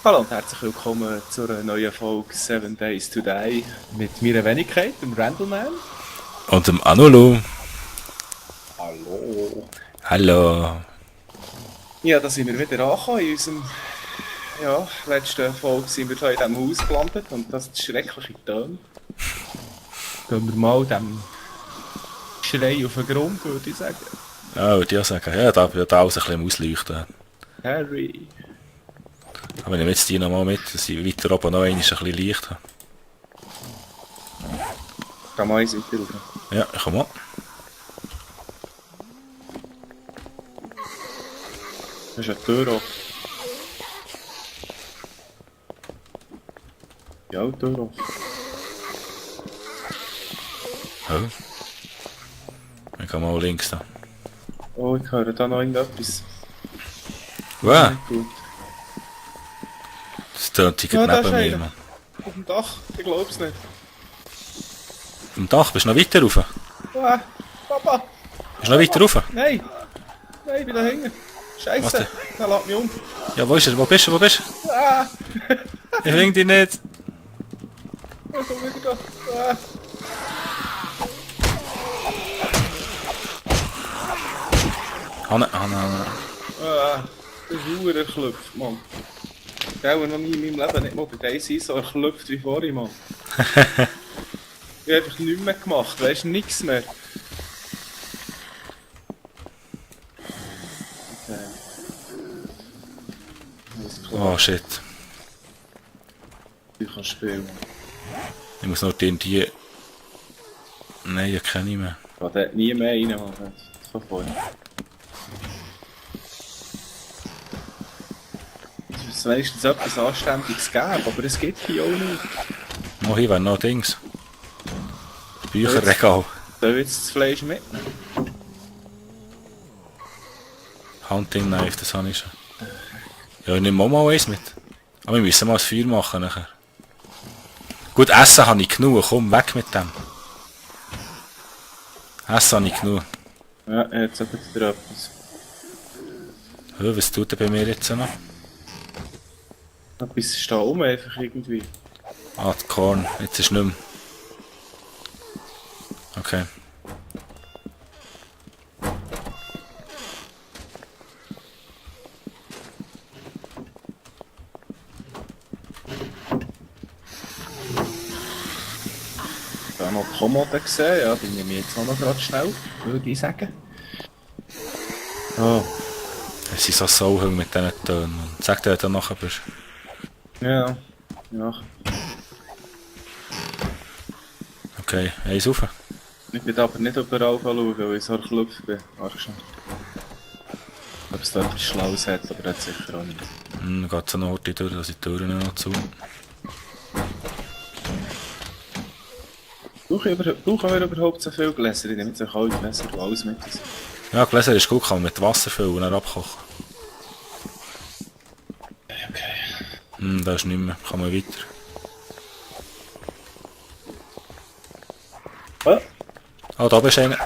Hallo und herzlich willkommen zu einer neuen Folge 7 Days to Die mit meiner Wenigkeit, dem Randleman. Und dem Anulu. Hallo. Hallo. Ja, da sind wir wieder angekommen. In unserem letzten Folge sind wir hier in diesem Haus gelandet und das ist schreckliche Töne. Gehen wir mal dem Schrei auf den Grund, würde ich sagen. Ja, würde ich auch sagen. Ja, da wird alles ein bisschen ausleuchten. Harry. Aber ich nehme jetzt die nochmal mit, dass ich weiter oben noch einmal ein bisschen Licht habe. Kann man eins weiter. Ja, komm mal. Das ist eine Tür offen. Ja, die Tür offen. Oh. Ich gehe mal links da. Oh, ich höre da noch irgendetwas. Wow, Nicht gut. das tönt sich Ja, da neben ist mir, einer. Mann. Auf dem Dach, ich glaub's nicht. Am Dach, bist du noch weiter rauf? Ah, Papa! Bist du noch weiter rauf? Nein! Nein, ich bin da hinten. Was Scheiße, denn? der lässt mich um. Ja, wo ist er? Wo bist du? Wo bist du? Ah! Ich finde dich nicht. Ich komm wieder da. Ah! Hanne. Ah! Der ist verdammt erklüpft, Mann. Der hat noch nie in meinem Leben nicht mal bei Daisy so erklüpft wie vorhin, Mann. Ich habe einfach nichts mehr gemacht, weißt du, nichts mehr. Okay. Alles klar, Oh shit. ich kann spielen. Ich muss noch die... Nein, ich kenne ich mehr. Ich kann dort nie mehr rein, Mann. Von vorhin. Es muss wenigstens etwas Anständiges geben, aber es gibt hier auch nicht. Oh, hier wäre noch Dings. Bücherregal. Soll ich jetzt das Fleisch mitnehmen? Hunting Knife, das habe ich schon. Ja, ich nehme auch mal eins mit. Aber wir müssen mal ein Feuer machen nachher. Gut, Essen habe ich genug, komm, weg mit dem. Essen habe ich genug. Ja, jetzt hat er wieder etwas. Ja, was tut er bei mir jetzt noch? Etwas ist da oben einfach irgendwie. Ah, die Korn, jetzt ist nicht mehr. Okay. Ich habe noch Kommode gesehen, ja, die nehme ich jetzt auch noch gerade schnell, würde ich sagen. Oh, Es sind so Sauhünger mit diesen Tönen. Sag dir, wenn du nachher bist. ja. Ja. Okay, eins rauf. Ich bin aber nicht überall schauen, weil ich so erklüpft bin. Warte schon. Ob es da etwas Schlaues hat, aber hat sicher auch nicht. Dann geht es noch heute durch, dass ich die Türen noch zu. Brauchen wir überhaupt so viel Gläser? Ich nehme jetzt auch alle Gläser und alles mit. Ja, Gläser ist gut, kann man mit Wasser füllen und dann abkochen. Okay. Da ist nicht mehr, kann man weiter. Oh, Ah, da bist du einer.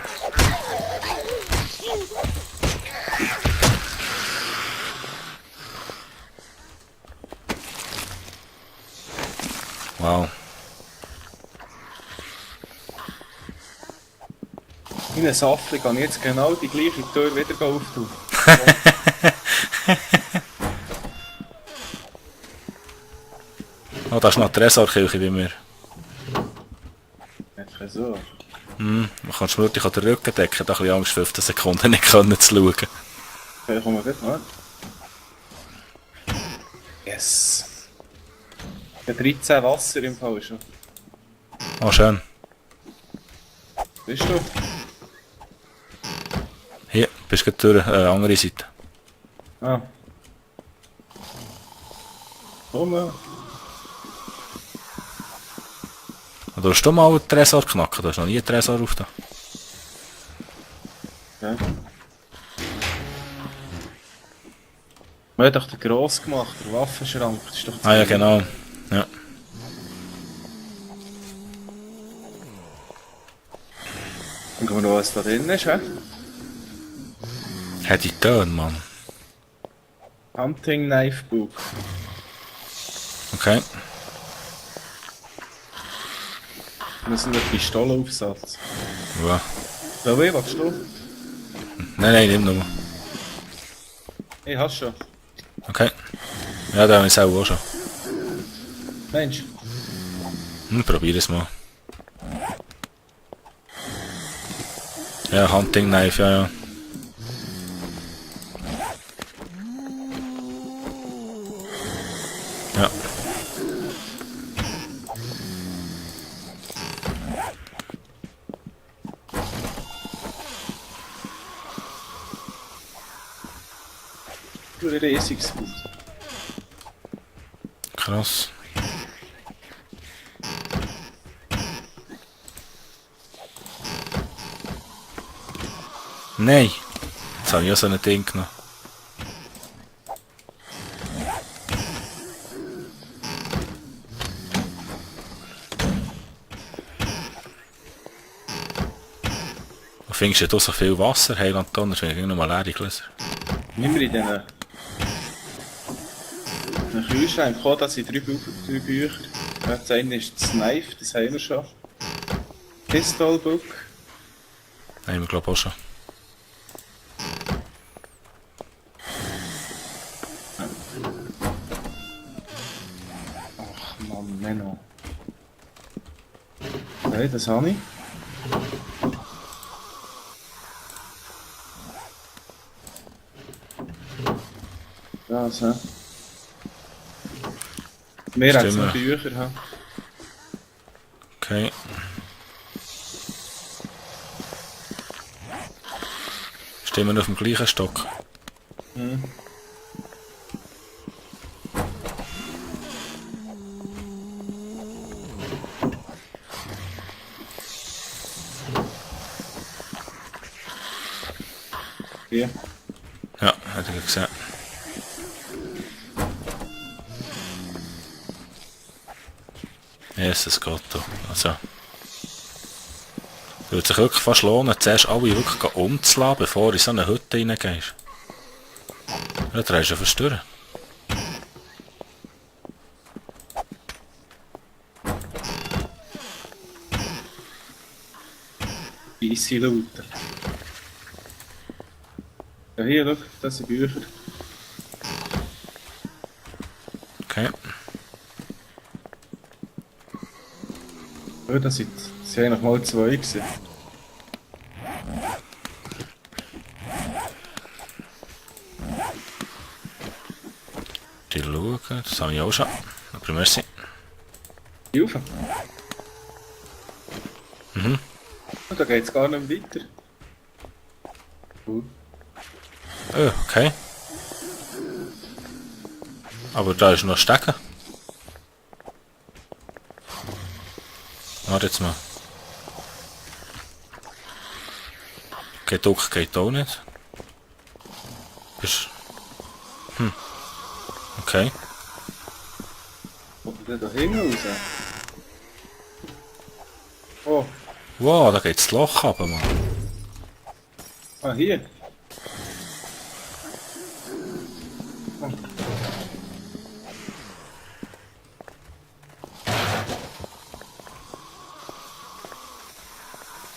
Wow. in einem Saftli kann ich jetzt genau die gleiche Tür wieder auftun. Oh, da ist noch die Tresorkirche bei mir. Einfach so. Man kann schmutzig an den Rücken decken, da ein bisschen Angst, 15 Sekunden nicht können zu schauen. Okay, kommen wir mal. Yes. Ich habe 13 Wasser im Fall schon. Oh, schön. Bist du? Hier, bist du durch andere Seite. Ah. Komm mal. Du hast du mal einen Tresor knacken, du hast noch nie einen Tresor auf da. Ja. Wir haben doch den gross gemacht, der Waffenschrank. Das ist doch Ah ja, genau. Ja. Dann schauen wir noch, was da drin ist, hä? Hat die Töne, Mann. Hunting Knife Book. Okay. Wir müssen einen Pistolenaufsatz. Ja. So, wie, willst du? Nein, nimm nur. Ich hab's schon. Okay. Ja, da habe ich es auch schon. Mensch. Probier es mal. Ja, Hunting Knife, ja. Ja. Ein riesiges Gut. Krass. Nein! Jetzt habe ich ja so ein Ding genommen. Wo findest du so viel Wasser, Heiland Donner? Finde ich nur mal leere Gläser. Nimm mir in diesen Kühlschrank gekommen, da sind drei Bücher. Das eine ist das Knife, das haben wir schon. Pistol Book. Nein, ich glaube auch schon. Ach Mann, Menno. Nein, das habe ich. Das, hä? Mehr als Stimmt. noch Bücher, hä? Okay. Stehen wir noch auf dem gleichen Stock? Mhm. Hier. Ja, hätte ich gesehen. Jesus Gott. Also. Es würde sich wirklich fast lohnen, zuerst alle wirklich umzulassen, bevor du in so eine Hütte reingehst. Ja, da hast du ja verstören. Weisse Laute. Ja, hier, schau, das sind Bücher. Okay. Ja, das sind eigentlich mal zwei gewesen. Die schauen, das habe ich auch schon. Aber merci. Hilfe. Mhm. Und da geht es gar nicht mehr weiter. Cool. Oh, okay. Aber da ist noch Stecken. Warte jetzt mal. Geduck geht auch nicht. Bist... Okay. Kommt der da hinten raus? Oh, Wow, da geht das Loch runter, Mann. ah, hier. Oh.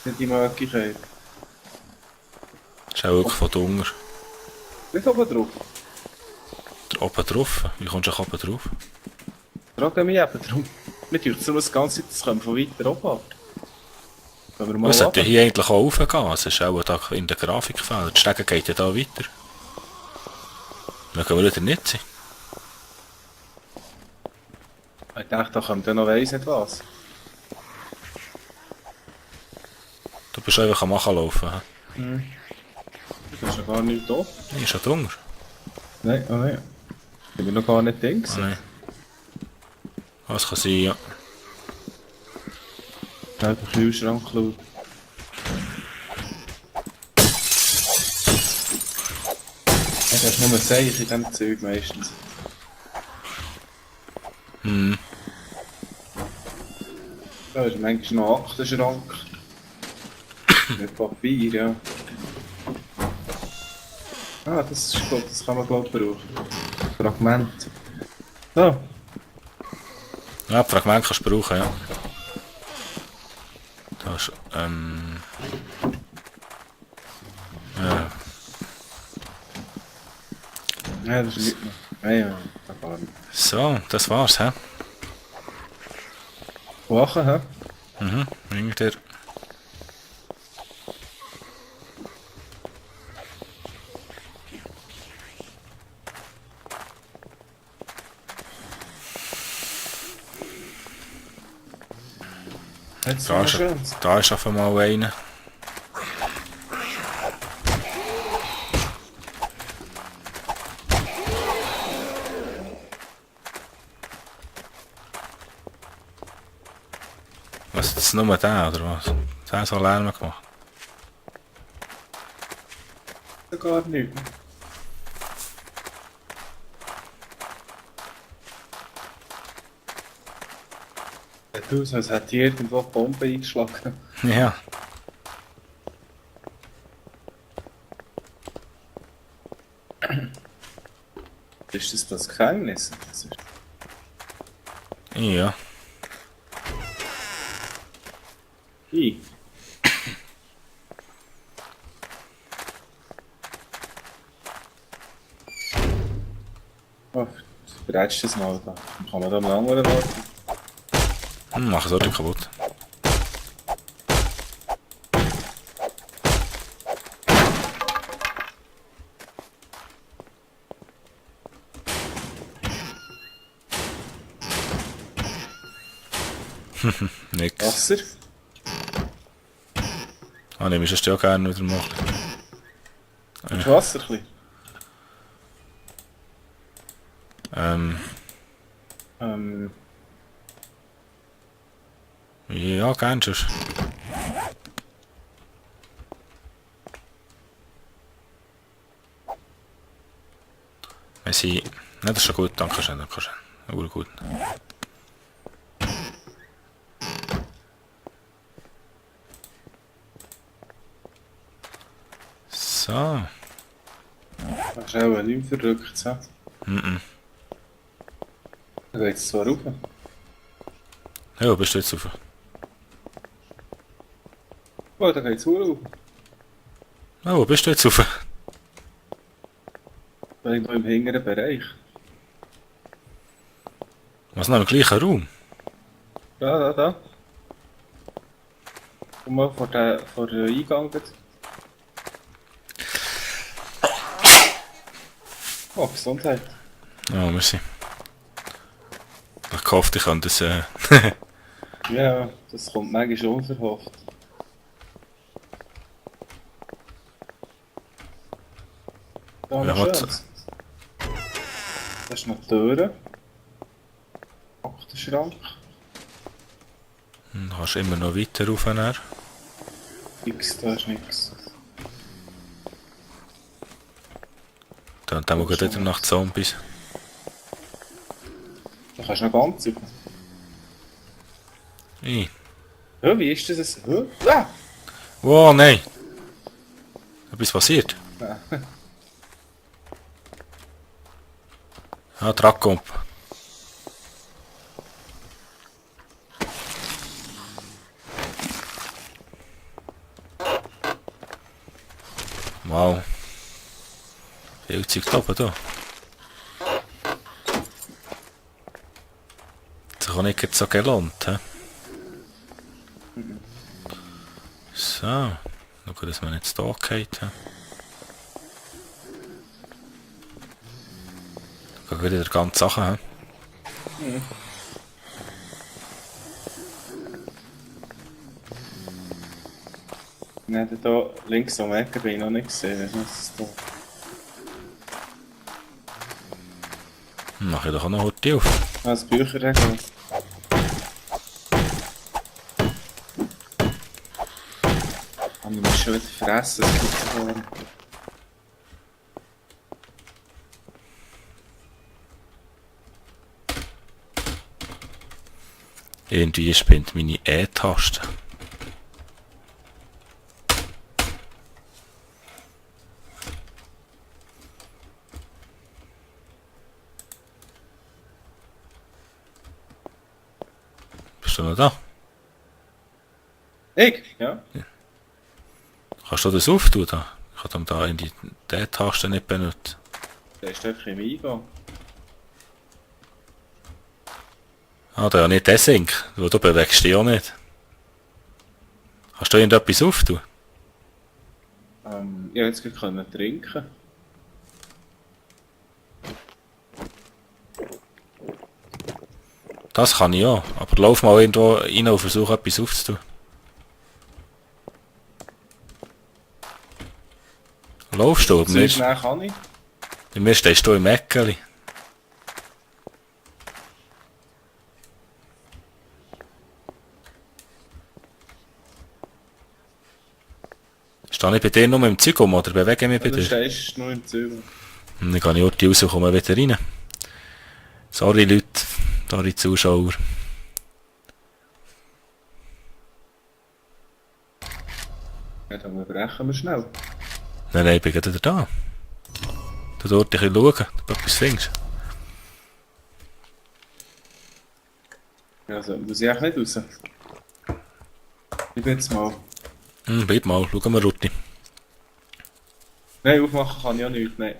Nicht die Möglichkeit. Das ist auch wirklich von Dunger. Nicht oben drauf. Oben drauf? Wie kommst du oben drauf? Frage mich eben darum. Mir denkt so das Ganze, das kommt von weiter oben ab. Können wir mal Es sollte ja runter? hier eigentlich auch raufgehen. Es ist auch da in der Grafikfehler. Die Stege geht ja da weiter. Dann können wir wieder nicht sein. Ich dachte, da kommt ja noch weiss nicht was. Du bist einfach am Nachlaufen. Das ist ja gar nicht da. Hier ist ja Dunger. Nein, oh nein. Ich bin noch gar nicht drin. Ah, nein. Was kann sein, ja. Schnell den Kühlschrank schauen. Das ist nur ein Seich in diesem Zeug meistens. Hm. Da ist manchmal noch ein Aktenschrank. Mit Papier, ja. Ah, das ist gut, das kann man glaube ich brauchen. Fragment. So. Ja, die Fragmente kannst du brauchen, ja. Da ist, ja. Ja, das ist nicht mehr. Ja, da gar nicht. So, das war's, hä? Wachen, hä? Mhm, bring dir. Jetzt Da noch ist, schön. da ist auf einmal einer. Was ist das nur der, oder was? Der hat so Lärm gemacht. Gar nicht. Sieht aus, als hätte hier irgendwo eine Bombe eingeschlagen. Ja. Ist das Gefängnis? Das ist... Ja. I. Oh, du brätst das mal da. Dann kann man da einen anderen Ort. Mach es auch nicht kaputt. Nix. Wasser? Ah, ne, müsstest du ja gerne wieder machen. Und Wasser ein bisschen? Ähm, ja, gerne schon. Wir sind... Ne, das ist schon gut, danke schön, danke schön. Gut. So. Das ist auch nicht verrückt, so. Mhm. Da geht es zwar rauf. Ja, wo bist du jetzt auf? Oh, da geht es rauf. Ja, wo bist du jetzt auf? Irgendwo im hinteren Bereich. Was noch im gleichen Raum? Da. Komm mal vor den Eingang. Dort. Oh, Gesundheit. Ja, merci. Ich hoffe, ich kann das... Ja, das kommt manchmal unverhofft. Da Ja, noch was? Schönes. Da ist noch die Tür. Aktenschrank. Du kannst immer noch weiter rauf. Nix, da ist nix. Dann schauen wir wieder nach Zombies. Da kannst du noch ganz über. Ih. Ja, wie ist das? Ah! Wow, nein! Etwas passiert? Ja. Ah, Drackkomp. Wow. Viel Zeug da oben da. Das hat nicht gerade so gelohnt, hä? So. Schauen, dass man jetzt da geht, hä? Da geht wieder ganz Sachen, hä? Nein, da links am Ecke bin ich noch nicht gesehen. Was ist das da? Mach ich doch auch noch heute auf. Ah, das Bücherregal. Ich muss schon wieder fressen, das gibt es gar nicht. Irgendwie spinnt meine E-Taste. Bist du noch da? Ich? Ja. Kannst du das auftun da? Ich habe da in die Taste nicht benutzt. Der ist einfach im Eingang. Ah, da ja nicht der Sink. Du bewegst dich auch nicht. Kannst du irgendetwas auftun? Ja, jetzt können trinken. Das kann ich auch. Aber lauf mal irgendwo rein und versuch etwas aufzutun. Laufst du? So schnell kann ich. Bei mir stehst du im Eckeli. Stehe ich bei dir nur im Zeug um oder bewege ich mich bei Du dir? stehst nur im Zug. Dann gehe ich heute raus und komme wieder rein. Sorry Leute, sorry Zuschauer. Ja, dann brechen wir schnell. Nein, ich bin gerade wieder da. Du dort ein bisschen schauen, ob du etwas findest. Ja, also, muss ich auch nicht raus. Ich bin jetzt mal. Bleib mal, schauen wir Rutti. Nein, aufmachen kann ich auch nicht. Nein.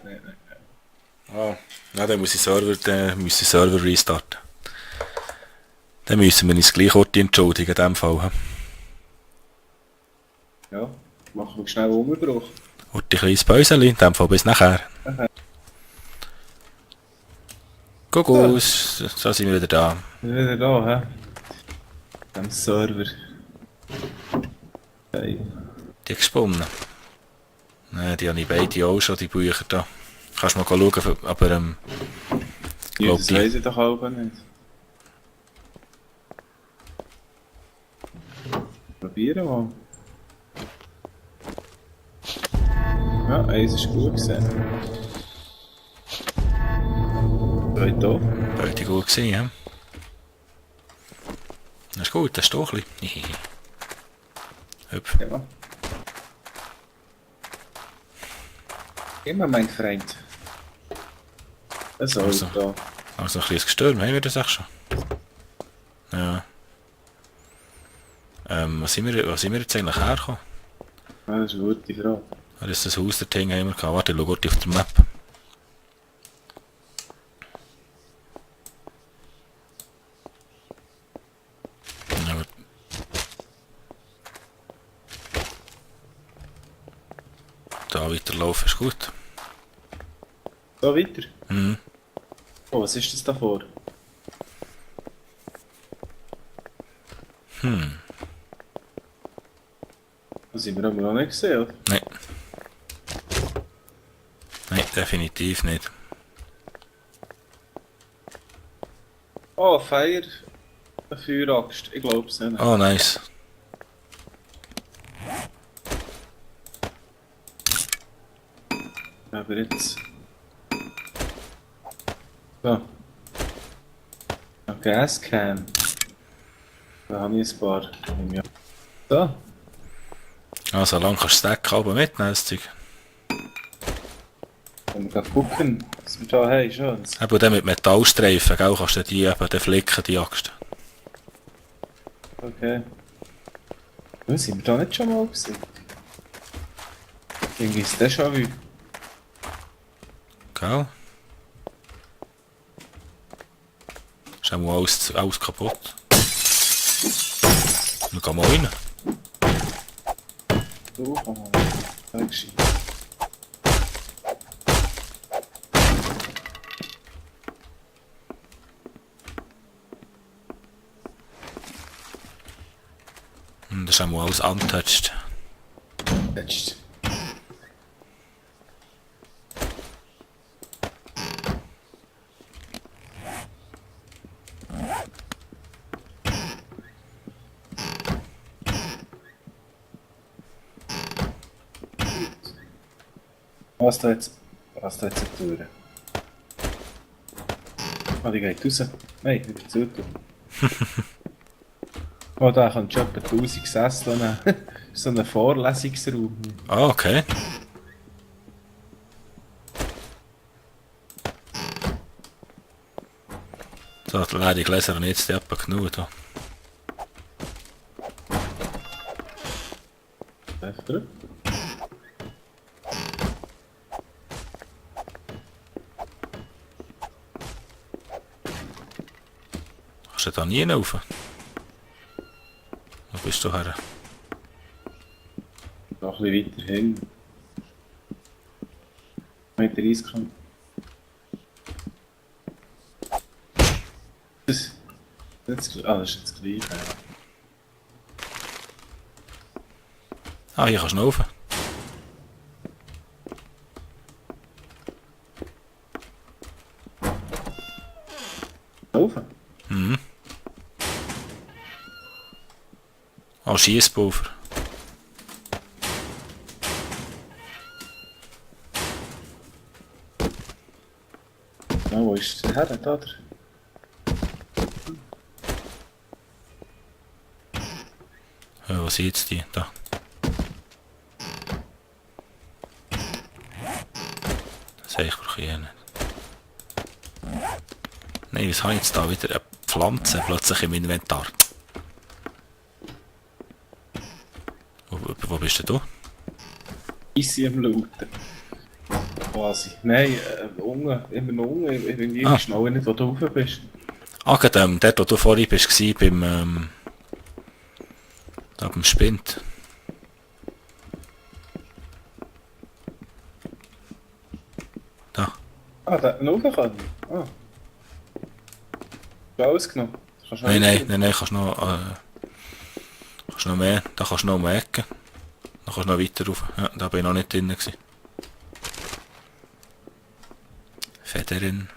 Ah, ja, dann muss ich Server restarten. Dann müssen wir uns gleich Orti entschuldigen in dem Fall. Ja, machen wir schnell einen Umbruch. Orti ein kleines Päuschen, in dem Fall bis nachher. Gugus, so sind wir wieder da. Wieder da, hä? Am Server. Hey. Die gesponnen. Nein, die habe ich beide auch schon, die Bücher da. Kannst mal schauen, aber Ja, glaub das die- weiss ich doch auch nicht. Probieren wir mal. Ja, eins ist gut gesehen. Zwei da. beide gut gesehen, ja. Das ist gut, das ist doch ein bisschen. Hüpf. Ja. Immer mein Freund. Also, Also. da. Also ein kleines Gestürm, haben wir das auch schon? Ja. Was sind wir jetzt eigentlich hergekommen? Ah, das ist eine gute Frage. Ah, das ist das Haus, der Ding haben wir gehabt. Warte, ich schau kurz auf der Map. Ja, aber da weiterlaufen ist gut. So, weiter. Mhm. Oh, was ist das da vor? Das haben wir aber noch nicht gesehen, oder? Nein. Nein, definitiv nicht. Oh, Feier. Eine Feueraxt. Ich glaube es nicht. Oh, nice. Aber jetzt. So. Ein Gascan. Da habe ich ein paar. Ja. So. Ah, so lange kannst du das Deck aber mitnehmen, das Zeug. Wenn wir gleich gucken, was wir da haben, schon. Eben dann mit Metallstreifen, gell, kannst du die eben den flicken, die Axt. Okay. Ja, sind wir da nicht schon mal gewesen? Irgendwie ist das schon wie. Gell? Ist auch mal alles kaputt. Wir gehen mal rein. So, oh, Dankeschön. Das ist auch mal alles untouched. Jetzt. Was da jetzt? Was da jetzt eine Tür? Ah, die geht raus. Nein, wieder zu. Oh, da kannst du etwa 1000 Sessel nehmen. So ein Vorlesungsraum. Ah, okay. So, die leere Gläser habe ich jetzt etwa genug da. oder? Kannst du da nie rauf? Wo bist du her? Noch ein bisschen weiter hin. Mit der Eiskante. Das ist jetzt das Gleiche. Ja. Ah, hier kannst du noch rauf. Rauf? Mhm. Ah, Schiesspulver. Ja, wo ist der Herr? Da, oder? Ja, was sind jetzt die? Da. Das sehe ich doch hier nicht. Nein, was habe ich jetzt da wieder? Eine Pflanze plötzlich im Inventar. Wo bist denn du? Easy am Looten. Quasi. Nein, unten, immer noch unten. Ich bin Ah. schnell nicht, wo du rauf bist. Ah, gerade dort, wo du vorhin bist, beim, da beim Spind. Da. Ah, da hätten wir rauf können. Ah. Hast du alles genommen? Kannst du Nein, kannst noch mehr, da kannst du noch um die Ecke. Da kannst du noch weiter rauf. Ja, da bin ich noch nicht drin gewesen. Federin.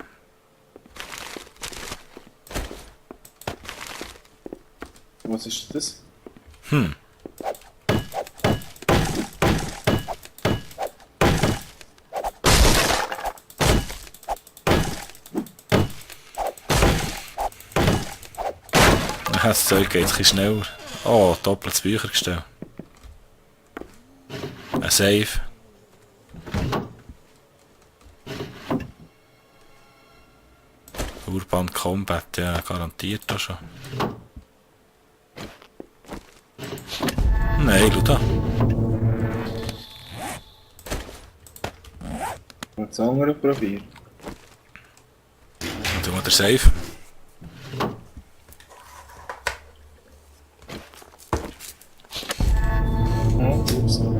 Was ist das? Das Zeug geht ein bisschen schneller. Oh, doppeltes Büchergestell. Ein Safe. Urban Combat, ja, garantiert da schon. Nein, schau da. Mal das andere probieren. Und dann der Safe. Ja, so.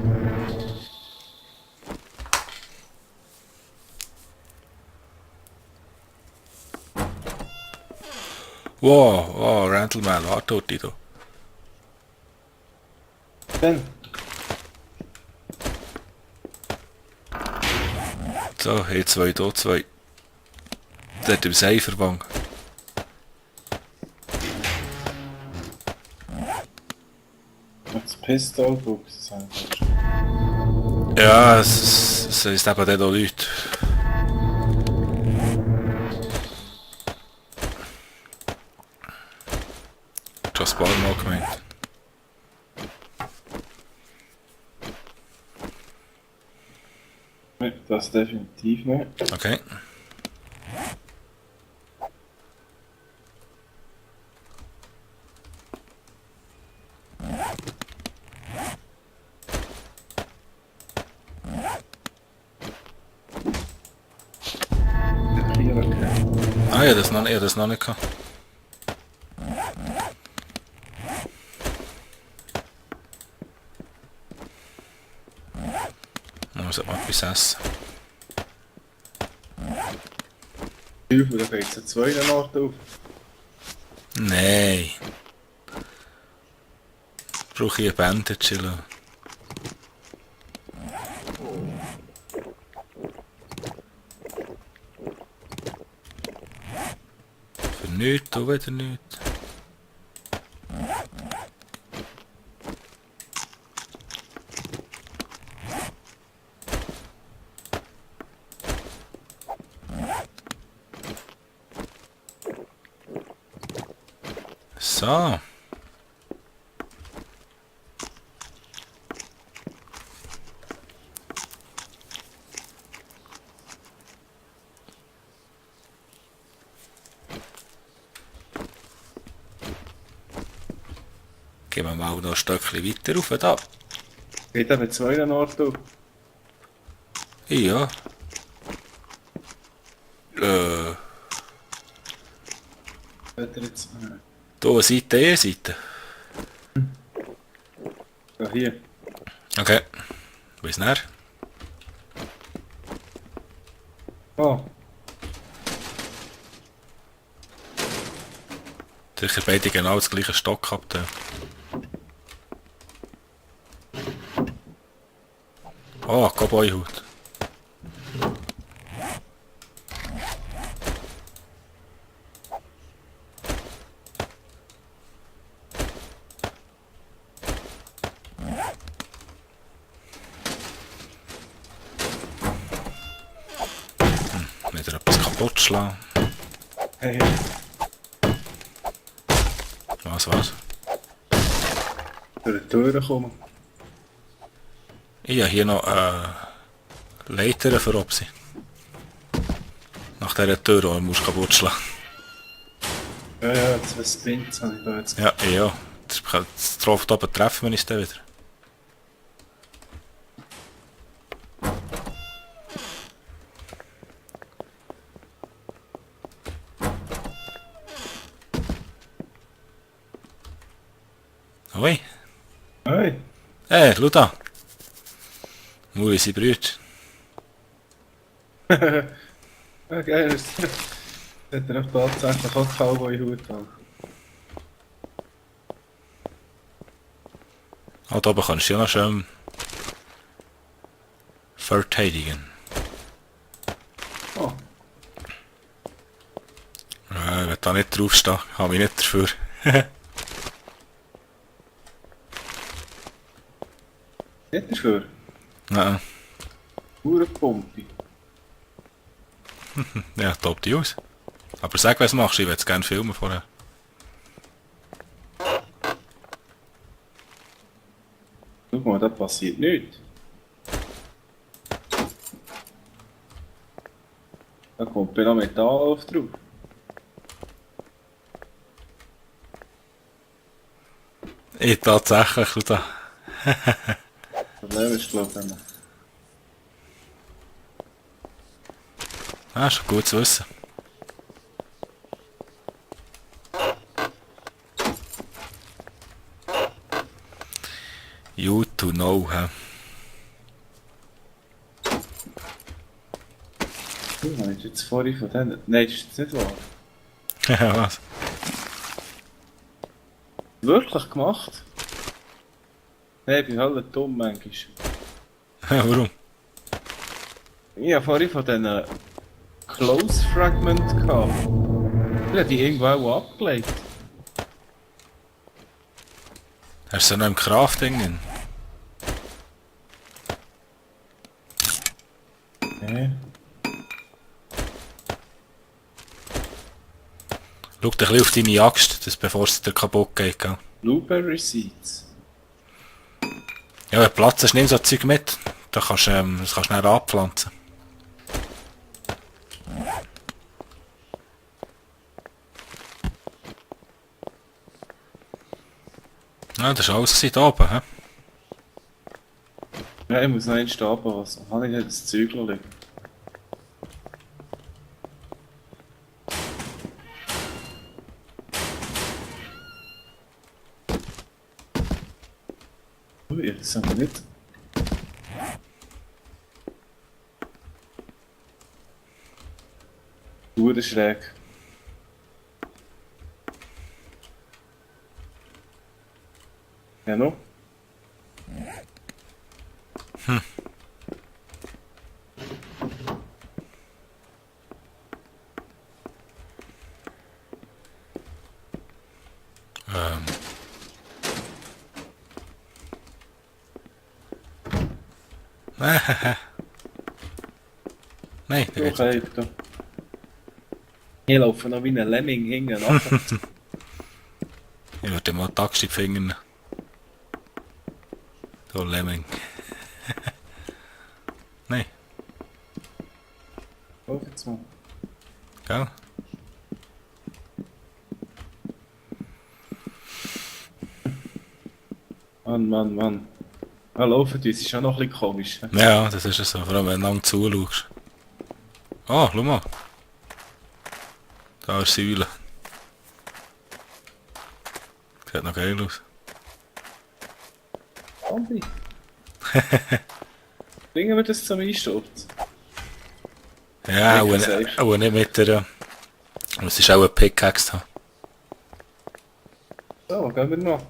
Wow, Randleman, warte dort da. Dann. So, hier zwei, da zwei. Dort im Saferbank. Das Pistolbox, das haben wir schon. Ja, es ist eben dort auch Leute. Du hast ein paar Mal gemeint. Nein, das definitiv nicht. Okay. Hier, okay. Ah ja, das noch nicht gehabt. Man muss mal etwas essen. Hilfe, da geht es an zwei Orten auf. Nein. Brauche ich ein Bandage, oder? Für nichts, da wieder nichts. So. Gehen wir mal noch ein Stückchen weiter rauf da. Geht eben zwei Orten auf. Ja. Hat er jetzt... Hier eine Seite, eine Seite. Ja, hier. Okay. Bis näher. Oh. Sicher beide genau das gleiche Stock gehabt. Ja. Oh, Cowboy-Hut. Wieder etwas kaputt schlagen. Hey. Was? Durch die Tür kommen. Ich habe hier noch Leiter für Opsi. Nach dieser Tür, die du kaputt schlagen. Ja, ja, zwei Spins habe ich da jetzt. Ja, ja. Das drauf oben treffen wir uns dann wieder. Oi. Hey. Hey, schau da. Muri sind Brüder. Ja, geil. Das hat er auch tatsächlich auch Cowboy-Hut an. Ah, da oben kannst du ja noch schön verteidigen. Oh. Ja, ich will da nicht draufstehen. Habe mich nicht dafür. Nicht dafür. Nein. Uhrenpumpe. Ja, top die aus. Aber sag, was du machst. Ich würde es gerne filmen vorher. Schau mal, da passiert nichts. Da kommt ja noch Metall auf drauf. Ich tatsächlich, schau da. Problem ist, glaube ich, Ah, schon gut zu wissen. You to know, hä? du meinst jetzt vorhin von denen... Nein, das ist jetzt nicht wahr. Was? Wirklich gemacht? Nein, ich bin halt dumm manchmal. Warum? Ich habe vorhin von diesen Close Fragment gehabt. Ich habe die irgendwo auch abgelegt. Hast du noch im Crafting drin? Okay. Schau dich ein bisschen auf deine Axt, das bevor es dir kaputt geht, gell? Blueberry Seeds. Ja, wenn du Platz hast, nimm so Zeug mit. Da kannst das kannst du schnell abpflanzen. Ja, das war alles gewesen, da oben, hä? Ja, ich muss noch einen Stab was. Habe ich nicht das Zeug liegen? Ui, das haben wir nicht. Hure schräg. Ja, noch? Ähm. Nein, da geht's nicht. Okay, da. Ich laufe noch wie ein Lemming hinten nachher. Ich würde mal die Axt in die Finger nehmen. So, Lemming. Nein, Lauf jetzt mal. gell? Mann, Mann, Mann. Ja, laufen uns ist auch noch ein bisschen komisch. Ja, das ist ja so, vor allem wenn du lang zuschaust. Ah, schau mal. Da ist Säule. Sieht noch geil aus. Andi. Bringen wir das zum Einsturz? Ja, Nicht auch, gesagt. auch nicht mit der... Es ist auch ein Pickaxe da. So, gehen wir noch.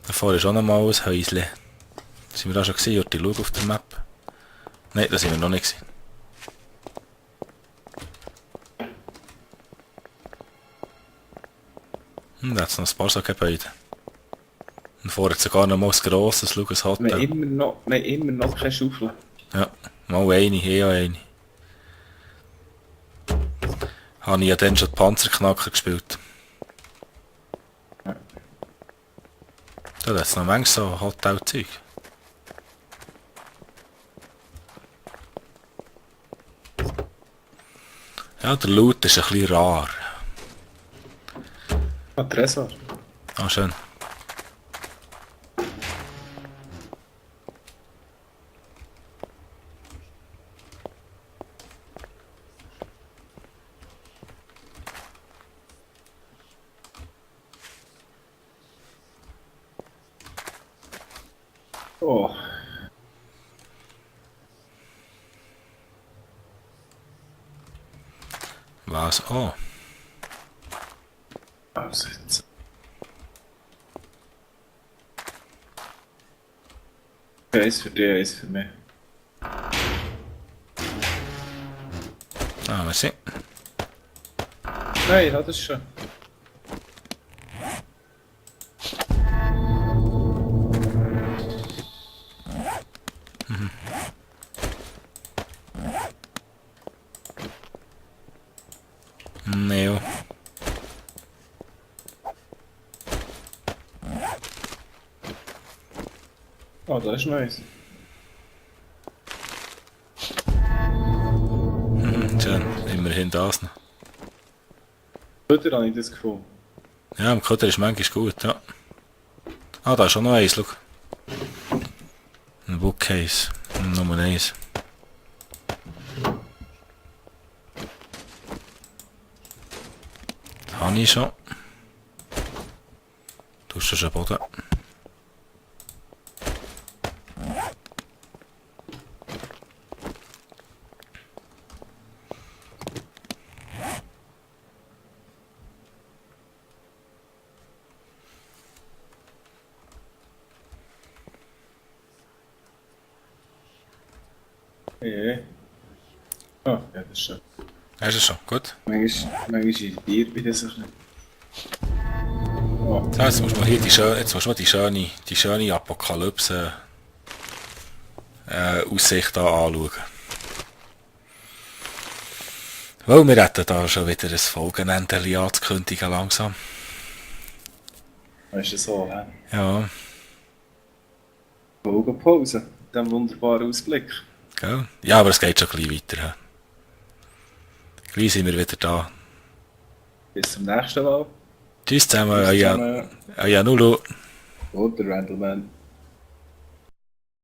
Da vorne ist auch noch mal ein Häuschen. Sind wir da schon gesehen? Jurti, schau auf der Map. Nein, da sind wir noch nicht gewesen. Da hat es noch ein paar so Gebäude. Und vorne hat sogar noch mal ein grosses, schau, ein Wir haben Hotel. immer noch keine Schaufel. Ja, mal eine, eher eine. Habe ich ja dann schon die Panzerknacker gespielt. Ja. Da hat es noch manchmal so Hotelzeug. Ja, der Loot ist ein bisschen rar. Ah, Tresor. Ah, schön. Oh. Was? Oh. Also jetzt. Eins für dich, eins für mich. Ah, merci. Nein, das ist schon. Neo. Oh, das ist nice. Schön. Immerhin das noch. Heute habe ich das gefunden. Ja, im Kutter ist manchmal gut, ja. Ah, da ist schon noch eins, schau. Ein Bookcase. Nummer 1. Das habe ich schon. Du hast schon Boden. Ja. Ah, ja, das ist schon. Hast du schon? Gut. Manchmal irritiert mich das ein bisschen. Oh, So, jetzt musst du mal hier jetzt musst du mal die schöne Apokalypse Aussicht da anschauen. Weil wir hätten da schon wieder ein Folgenende anzukündigen langsam. weißt du so, hä? Ja, Folgenpause. Mit diesem wunderbaren Ausblick. gell? Ja, aber es geht schon ein bisschen weiter. He. Gleich sind wir wieder da. Bis zum nächsten Mal. Tschüss zusammen, Bis ja, zusammen. ja, Nulu. Und der Randleman.